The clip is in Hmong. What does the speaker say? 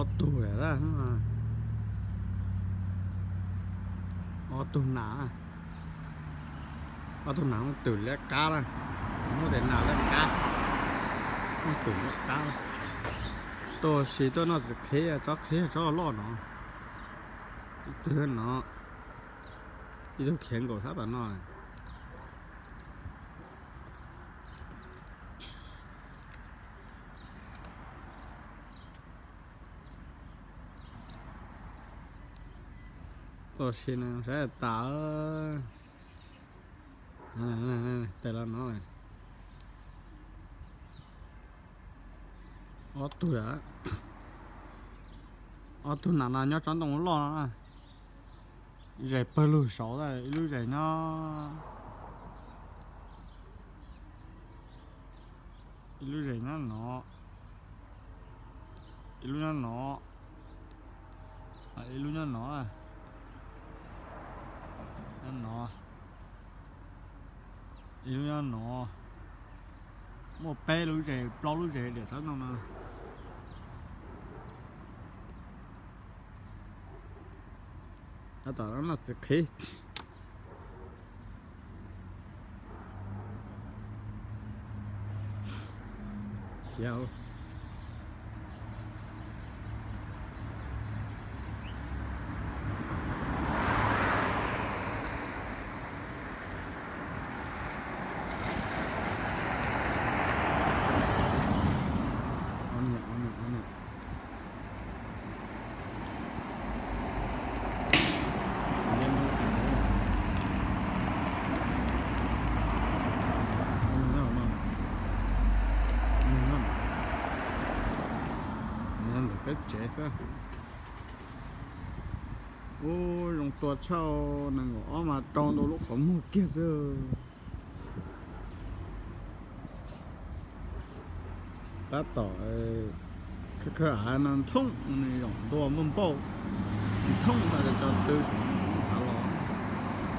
Ob tug lawm, ob tug nas, ob tug nas muab twm liab qab na, muab tes nas liab qab, muab twm liab qab. Tuaj si tuaj noj txiv qhib, tsob qhib tsob loj no, ib tug no, ib tug khiav nkaum sab tom no. Tuaj si no saib tas. Tes los no, ob tug, ob tug nas no nyob tsob ntoo loj no. Zes pawg lug saud, ib lub zes nyob, ib lub zes nyob no, ib lub nyob no, ib lub nyob no, nyob no, ib lub nyob no, muaj peb lub zes plaub lub zes diam tsob ntoo no. Tab tom noj txiv qhib. Ntawm peb tsev xwb. Ub, zoo tua tshaj, nees nkaum ob mas rau ntau lub qhov muag kiag xwb. Tab tom khawb khawb av no nthoob, zaum ntua npauj npauj, nthoob no cov tw saum